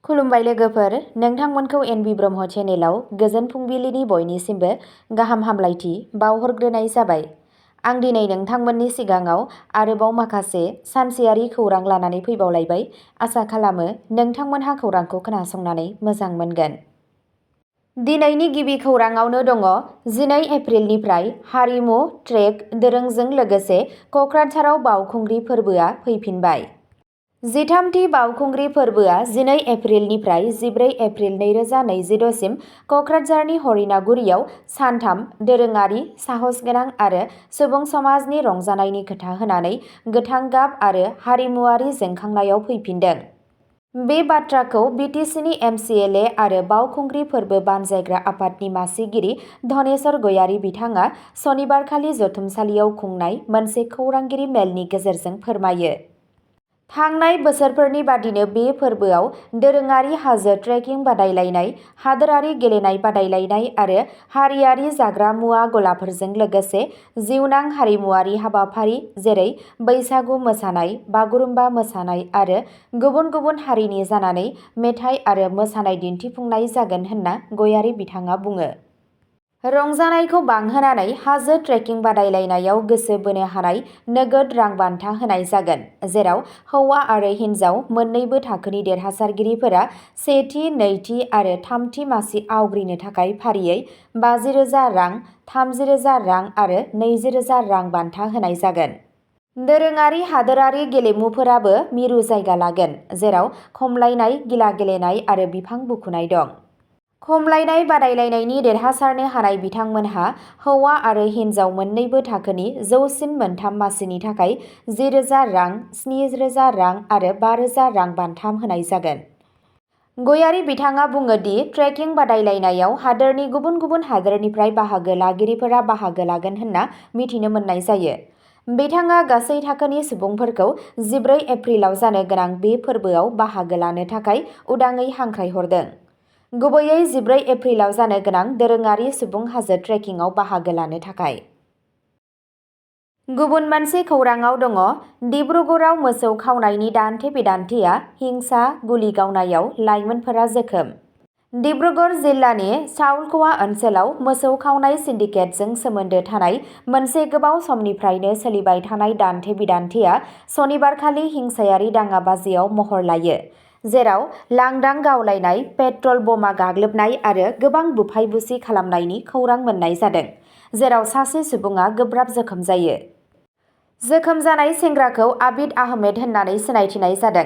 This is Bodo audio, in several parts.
खुलुमबाय लोगोफोर, नोंथांमोनखौ एनबि ब्रह्म चेनेलाव गोजोन फुंबिलिनि बयनिसिमबो गाहाम हामलायथि बावहरग्रोनाय जाबाय। आं दिनै नोंथांमोननि सिगाङाव आरोबाव माखासे सानसेयारि खौरां लानानै फैबावलायबाय। आसा खालामो नोंथांमोनहा खौरांखौ खोनासंनानै मोजां मोनगोन। दिनैनि गिबि खौराङावनो दङ 12 एप्रिलनिफ्राय हारिमु ट्रेक दोरोंजों लोगोसे क'क्राझाराव बावखुंग्रि फोरबोआ फैफिनबाय। 13थि बावखुंग्रि फोरबोआ 12 एप्रिलनिफ्राय 14 एप्रिल 2026 सिम क'क्राझारनि हरिनागुरियाव सानथाम दोरोङारि, साहसगोनां आरो सुबुं समाजनि रंजानायनि खोथा होनानै गोथां गाब आरो हारिमुआरि जोंखांनायाव फैफिनदों। बे बाथ्राखौ बिटिसिनि एमसिएलए आरो बावखुंग्रि फोरबो बानजायग्रा आफादनि मासिगिरि धनेस्वर गयारी बिथाङा सनिबारखालि जथुमसालियाव खुंनाय मोनसे खौरांगिरि मेलनि गेजेरजों फोरमायो। थांनाय बोसोरफोरनि बादिनो बे फोरबोआव दोरोङारि हाजो ट्रेकिं बादायलायनाय, हादोरारि गेलेनाय बादायलायनाय आरो हारियारि जाग्रा मुवा गलाफोरजों लोगोसे जिउनां हारिमुआरि हाबाफारि जेरै बैसागु मोसानाय, बागुरुम्बा मोसानाय आरो गुबुन गुबुन हारिनि जानानै मेथाइ आरो मोसानाय दिन्थिफुंनाय जागोन होनना गयारी बिथाङा बुङो। रंजानायखौ बांहोनानै हाजो ट्रेकिं बादायलायनायाव गोसो बोनो हानाय नोगोद रां बान्था होनाय जागोन, जेराव हौवा आरो हिन्जाव मोन्नैबो थाखोनि देरहासारगिरिफोरा सेथि, नैथि आरो थामथि मासि आवग्रिनो थाखाय फारियै 50,000 रां, 30,000 रां आरो 20,000 रां बान्था होनाय जागोन। दोरोङारि हादोरारि गेलेमुफोराबो मिरु जायगा लागोन, जेराव खमलायनाय, गिला गेलेनाय आरो बिफां बुखुनाय दं। खमलायनाय बादायलायनायनि देरहासारनो हानाय बिथांमोनहा हौवा आरो हिन्जाव मोन्नैबो थाखोनि जौसिन मोनथाम मासिनि थाखाय 10,000 रां, 7,000 रां आरो 5,000 रां बान्था होनाय जागोन। गयारी बिथाङा बुङो दि ट्रेकिं बादायलायनायाव हादोरनि गुबुन गुबुन हादोरनिफ्राय बाहागो लागिरिफोरा बाहागो लागोन होनना मिथिनो मोननाय जायो। बिथाङा गासै थाखोनि सुबुंफोरखौ 14 एप्रिलाव जानो गोनां बे फोरबोआव बाहागो लानो थाखाय उदाङै हांख्रायहरदों। गुबैयै 14 एप्रिलाव जानो गोनां दोरोङारि सुबुं हाजो ट्रेकिंआव बाहागो लानो थाखाय। गुबुन मोनसे खौराङाव दङ डिब्रुगड़आव मोसौ खावनायनि दान्थे-बिदान्थेया हिंसा, गुलि गावनायाव लाइमोनफोरा जोखोम। डिब्रुगड़ जिल्लानि चाउलख'वा ओनसोलाव मोसौ खावनाय सिन्डिकेटजों सोमोन्दो थानाय मोनसे गोबाव समनिफ्रायनो सोलिबाय थानाय दान्थे-बिदान्थेया सनिबारखालि हिंसायारि दाङाबाजियाव महर लायो, जेराव लांदां गावलायनाय, पेट्रल बमा गाग्लोबनाय आरो गोबां बुफाय-बुसि खालामनायनि खौरां मोन्नाय जादों, जेराव सासे सुबुङा गोब्राब जोखोम जायो। जोखोम जानाय सेंग्राखौ आबिद आहमेद होननानै सिनायथिनाय जादों।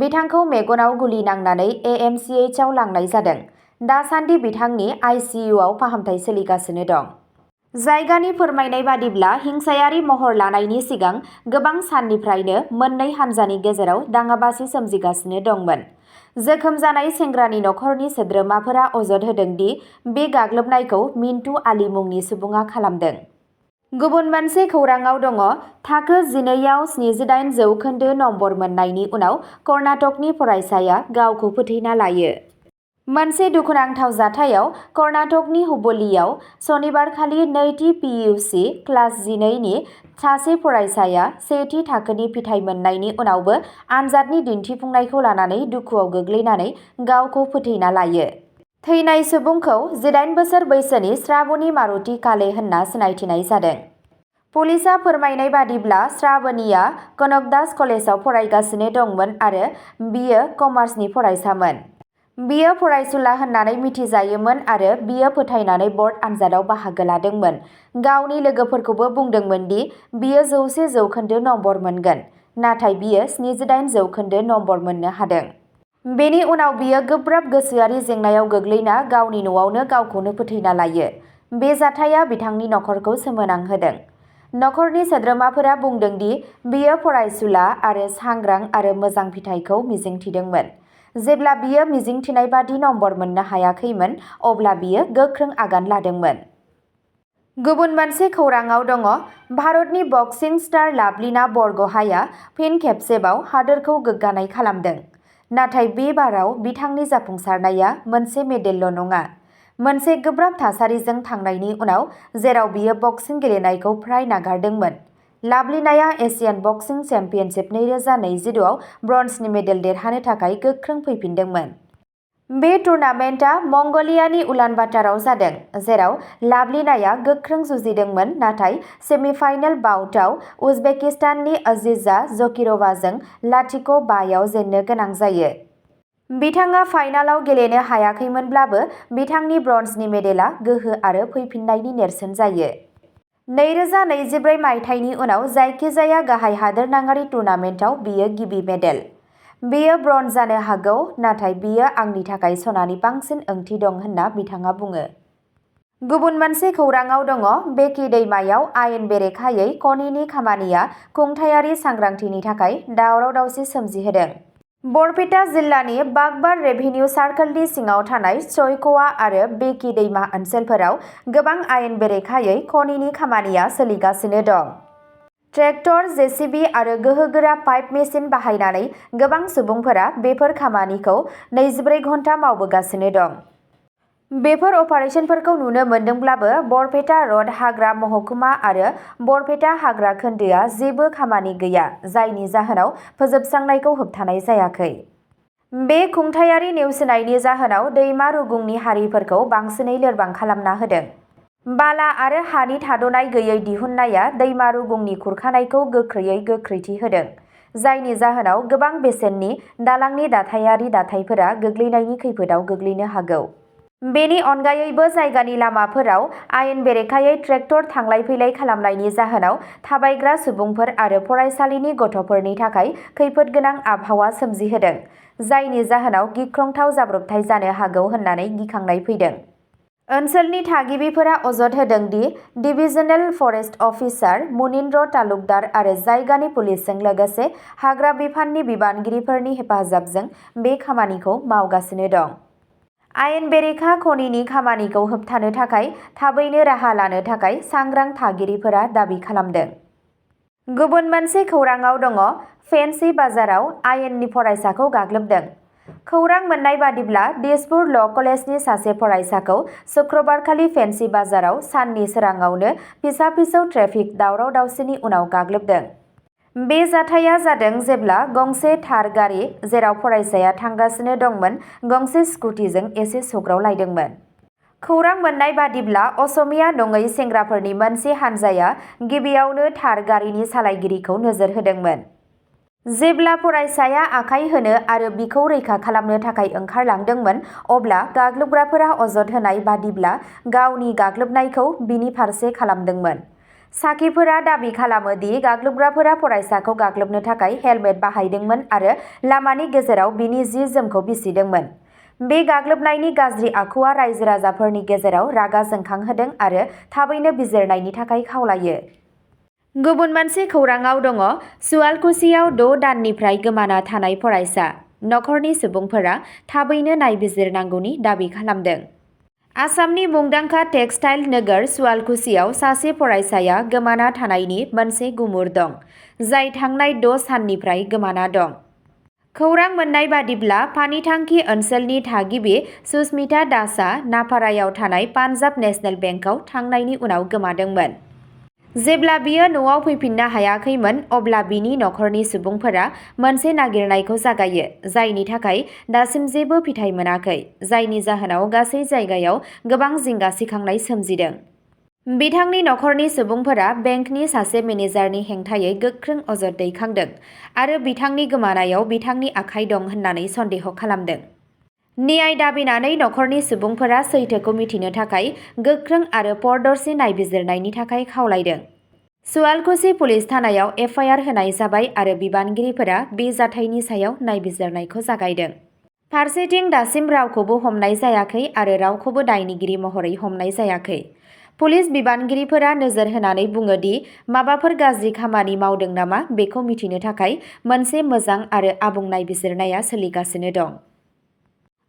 बिथांखौ मेगनाव गुलि नांनानै एएमसिएचआव लांनाय जादों। दासान्दि बिथांनि आइसिइउआव फाहामथाय सोलिगासिनो दं। जायगानि फोरमायनाय बादिब्ला हिंसायारि महर लानायनि सिगां गोबां साननिफ्रायनो मोन्नै हान्जानि गेजेराव दाङाबाजि सोमजिगासिनो दंमोन। जोखोम जानाय सेंग्रानि नखरनि सोद्रोमाफोरा अजद होदों दि बे गाग्लोबनायखौ मिन्टु आली मुंनि सुबुङा खालामदों। गुबुन मोनसे खौराङाव दङ थाखो 12आव 78 जौखोन्दो नम्बर मोननायनि उनाव कर्नाटकनि फरायसाया गावखौ फोथैना लायो। मोनसे दुखुनांथाव जाथायाव कर्नाटकनि हुबलीआव सनिबारखालि नैथि पिइउसि क्लास 12 नि सासे फरायसाया सेथि थाखोनि फिथाइ मोननायनि उनावबो आनजादनि दिन्थिफुंनायखौ लानानै दुखुआव गोग्लैनानै गावखौ फोथैना लायो। थैनाय सुबुंखौ 18 बोसोर बैसोनि श्रावणी मारुति काले होनना सिनायथिनाय जादों। पुलिसआ फोरमायनाय बादिब्ला श्रावणीआ कनकदास कलेजाव फरायगासिनो दंमोन आरो बियो कमार्सनि फरायसामोन। बियो फरायसुला होननानै मिथिजायोमोन आरो बियो फोथायनानै बर्ड आनजादाव बाहागो लादोंमोन। गावनि लोगोफोरखौबो बुंदोंमोन दि बियो 100 जौखोन्दो नम्बर मोनगोन, नाथाय बियो 78 जौखोन्दो नम्बर मोननो हादों। बेनि उनाव बियो गोब्राब गोसोआरि जेंनायाव गोग्लैना गावनि न'आवनो गावखौनो फोथैना लायो। बे जाथाया बिथांनि नखरखौ सोमोनांहोदों। नखरनि सोद्रोमाफोरा बुंदों दि बियो फरायसुला आरो सांग्रां आरो मोजां फिथायखौ मिजिंथिदोंमोन। जेब्ला बियो मिजिंथिनाय बादि नम्बर मोननो हायाखैमोन, अब्ला बियो गोख्रों आगान लादोंमोन। गुबुन मोनसे खौराङाव दङ भारतनि बक्सिं स्टार लाभलिना बरग'हाइआ फिन खेबसेबाव हादोरखौ गोग्गानाय खालामदों। नाथाय बे बाराव बिथांनि जाफुंसारनाया मोनसे मेडेलल' नङा। मोनसे गोब्राब थासारिजों थांनायनि उनाव, जेराव बियो बक्सिं गेलेनायखौ फ्राय नागारदोंमोन, लाभलिनाया एशियान बक्सिं चेम्पियनशिप 2026 आव ब्रन्जनि मेडेल देरहानो थाखाय गोख्रों फैफिनदोंमोन। बे टुर्नामेन्टआ मंगलियानि उलानबाटाराव जादों, जेराव लाभलिनाया गोख्रों जुजिदोंमोन नाथाय सेमिफाइनाल बाउटआव उजबेकिस्ताननि अजीजा जकिर'भाजों 0-5 जेननो गोनां जायो। बिथाङा फाइनालाव गेलेनो हायाखैमोनब्लाबो बिथांनि ब्रन्जनि मेडेलआ गोहो आरो फैफिन्नायनि नेरसोन जायो। 2024 मायथाइनि उनाव जायखिजाया गाहाय हादोरनाङारि टुर्नामेन्टआव बियो गिबि मेडेल। बेयो ब्रन्ज जानो हागौ, नाथाय बियो आंनि थाखाय सनानि बांसिन ओंथि दं होनना बिथाङा बुङो। गुबुन मोनसे खौरांआव दङ, बेकी दैमायाव आयेन बेरेखायै खनिनि खामानिया खुंथायारि सांग्रांथिनि थाखाय दावराव-दावसि सोमजिहोदों। बरपेटा जिल्लानि बागबार रेभिनिउ सार्कलनि सिङाव थानाय चयख'वा आरो बेकी दैमा ओनसोलफोराव गोबां आयेन बेरेखायै खनिनि खामानिया सोलिगासिनो दं। ट्रेक्टर, जेसिबि आरो गोहोगोरा पाइप मेसिन बाहायनानै गोबां सुबुंफोरा बेफोर खामानिखौ 24 घन्टा मावबोगासिनो दं। बेफोर अपारेसनफोरखौ नुनो मोनदोंब्लाबो बरपेटा रड हाग्रा महकुमा आरो बरपेटा हाग्रा खोन्दोआ जेबो खामानि गैया, जायनि जाहोनाव फोजोबस्रांनायखौ होबथानाय जायाखै। बे खुंथायारि नेवसिनायनि जाहोनाव दैमा रुगुंनि हारिफोरखौ बांसिनै लोरबां खालामना होदों। बाला आरो हानि थाद'नाय गैयै दिहुननाया दैमा रुगुंनि खुरखानायखौ गोख्रैयै गोख्रैथि होदों, जायनि जाहोनाव गोबां बेसेननि दालांनि दाथायारि दाथायफोरा गोग्लैनायनि खैफोदाव गोग्लैनो हागौ। बेनि अनगायैबो जायगानि लामाफोराव आयेन बेरेखायै ट्रेक्टर थांलाय-फैलाय खालामनायनि जाहोनाव थाबायग्रा सुबुंफोर आरो फरायसालिनि गथ'फोरनि थाखाय खैफोदगोनां आबहावा सोमजिहोदों, जायनि जाहोनाव गिख्रंथाव जाब्रबथाय जानो हागौ होननानै गिखांनाय फैदों। ओनसोलनि थागिबिफोरा अजद होदों दि डिभिजनेल फरेस्ट अफिसार मुनिन्द्र तालुकदार आरो जायगानि पुलिसजों लोगोसे हाग्रा बिफाननि बिबानगिरिफोरनि हेफाजाबजों बे खामानिखौ मावगासिनो दं। आयेन बेरेखा खनिनि खामानिखौ होबथानो थाखाय थाबैनो राहा लानो थाखाय सांग्रां थागिरिफोरा दाबि खालामदों। गुबुन मोनसे खौरांआव दङ, फेन्सि बाजाराव आयेननि फरायसाखौ गाग्लोबदों। खौरां मोन्नाय बादिब्ला दिसपुर ल' कलेजनि सासे फरायसाखौ शुक्रबारखालि फेन्सि बाजाराव साननि सोराङावनो फिसा-फिसौ ट्रेफिक दावराव-दावसिनि उनाव गाग्लोबदों। बे जाथाया जादों जेब्ला गंसे थार गारि, जेराव फरायसाया थांगासिनो दंमोन, गंसे स्कुटिजों एसे सौग्रावलायदोंमोन। खौरां मोन्नाय बादिब्ला असमिया नङै सेंग्राफोरनि मोनसे हानजाया गिबियावनो थार गारिनि सालायगिरिखौ नोजोर होदोंमोन। जेब्ला फरायसाया आखाय होनो आरो बिखौ रैखा खालामनो थाखाय ओंखारलांदोंमोन, अब्ला गाग्लोबग्राफोरा अजद होनाय बादिब्ला गावनि गाग्लोबनायखौ बिनि फारसे खालामदोंमोन। साखिफोरा दाबि खालामो दि गाग्लोबग्राफोरा फरायसाखौ गाग्लोबनो थाखाय हेलमेट बाहायदोंमोन आरो लामानि गेजेराव बिनि जि-जोमखौ बिसिदोंमोन। बे गाग्लोबनायनि गाज्रि आखुआ रायजो-राजाफोरनि गेजेराव रागा जोंखांहोदों आरो थाबैनो बिजिरनायनि थाखाय खावलायो। गुबुन मोनसे खौरांआव दङ, सुवालकुसियाव 6 दाननिफ्राय गोमाना थानाय फरायसा। नखरनि सुबुंफोरा थाबैनो नायबिजिरनांगौनि दाबि खालामदों। आसामनि मुंदांखा टेक्सटाइल नोगोर सुवालकुसियाव सासे फरायसाया गोमाना थानायनि मोनसे गुमुर दं, जाय थांनाय 6 साननिफ्राय गोमाना दं। खौरां मोन्नाय बादिब्ला पानिथांखि ओनसोलनि थागिबि सुस्मिता दासआ नापारायाव थानाय पान्जाब नेशनेल बेंकआव थांनायनि उनाव गोमादोंमोन। जेब्ला बियो न'आव फैफिननो हायाखैमोन, अब्ला बिनि नखरनि सुबुंफोरा मोनसे नागिरनायखौ जागायो, जायनि थाखाय दासिम जेबो फिथाय मोनाखै, जायनि जाहोनाव गासै जायगायाव गोबां जिंगा सिखांनाय सोमजिदों। बिथांनि नखरनि सुबुंफोरा बेंकनि सासे मेनेजारनि हेंथायै गोख्रों अजद दैखांदों आरो बिथांनि गोमानायाव बिथांनि आखाइ दं होननानै सन्देह खालामदों। न्याय दाबिनानै नखरनि सुबुंफोरा सैथोखौ मिथिनो थाखाय गोख्रों आरो पारदर्शी नायबिजिरनायनि थाखाय खावलायदों। सुवालकुसि पुलिस थानायाव एफआइआर होनाय जाबाय आरो बिबानगिरिफोरा बे जाथायनि सायाव नायबिजिरनायखौ जागायदों। फारसेथिं दासिम रावखौबो हमनाय जायाखै आरो रावखौबो दायनिगिरि महरै हमनाय जायाखै। पुलिस बिबानगिरिफोरा नोजोर होनानै बुङो दि माबाफोर गाज्रि खामानि मावदों नामा बेखौ मिथिनो थाखाय मोनसे मोजां आरो आबुं नायबिजिरनाया सोलिगासिनो दं।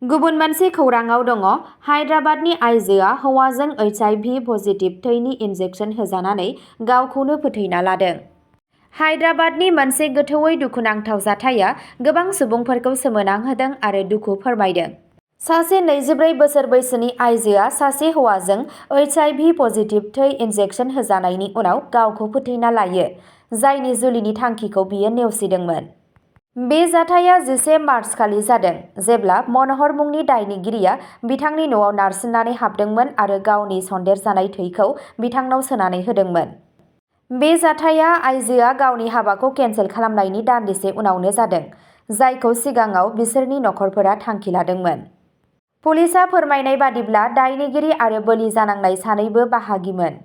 गुबुन मोनसे खौरांआव दङ, हायद्राबादनि आइजोआ हौवाजों HIV पजिटिभ थैनि इन्जेक्सन होजानानै गावखौनो फोथैना लादों। हायद्राबादनि मोनसे गोथौवै दुखुनांथाव जाथाया गोबां सुबुंफोरखौ सोमोनांहोदों आरो दुखु फोरमायदों। सासे 24 बोसोर बैसोनि आइजोआ सासे हौवाजों HIV पजिटिभ थै इन्जेक्सन होजानायनि उनाव गावखौ फोथैना लायो, जायनि जुलिनि थांखिखौ बियो नेवसिदोंमोन। बे जाथाया 11 मार्च खालि जादों, जेब्ला मनहर मुंनि दायनिगिरिया बिथांनि न'आव नारसिननानै हाबदोंमोन आरो गावनि सन्देरजानाय थैखौ बिथांनाव सोनानै होदोंमोन। बे जाथाया आइजोआ गावनि हाबाखौ केन्सेल खालामनायनि दान्दिसे उनावनो जादों, जायखौ सिगाङाव बिसोरनि नखरफोरा थांखि लादोंमोन। पुलिसआ फोरमायनाय बादिब्ला दायनिगिरि आरो बोलि जानांनाय सानैबो बाहागिमोन।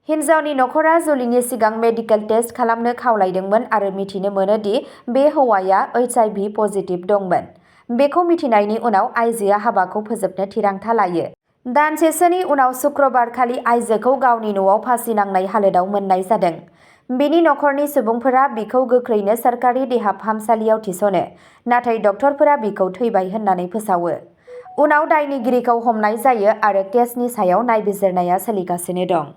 हिन्जावनि नखरा जुलिनि सिगां मेडिकेल टेस्ट खालामनो खावलायदोंमोन आरो मिथिनो मोनो दि बे हौवाया HIV पजिटिभ दंमोन। बेखौ मिथिनायनि उनाव आइजोआ हाबाखौ फोजोबनो थिरांथा लायो। दानसेसोनि उनाव शुक्रबारखालि आइजोखौ गावनि न'आव फासि नांनाय हालोदाव मोननाय जादों। बिनि नखरनि सुबुंफोरा बिखौ गोख्रैनो सोरखारि देहा फाहामसालियाव थिसनो, नाथाय डक्टरफोरा बिखौ थैबाय होननानै फोसावो। उनाव दायनिगिरिखौ हमनाय जायो आरो केसनि सायाव नायबिजिरनाया सोलिगासिनो दं।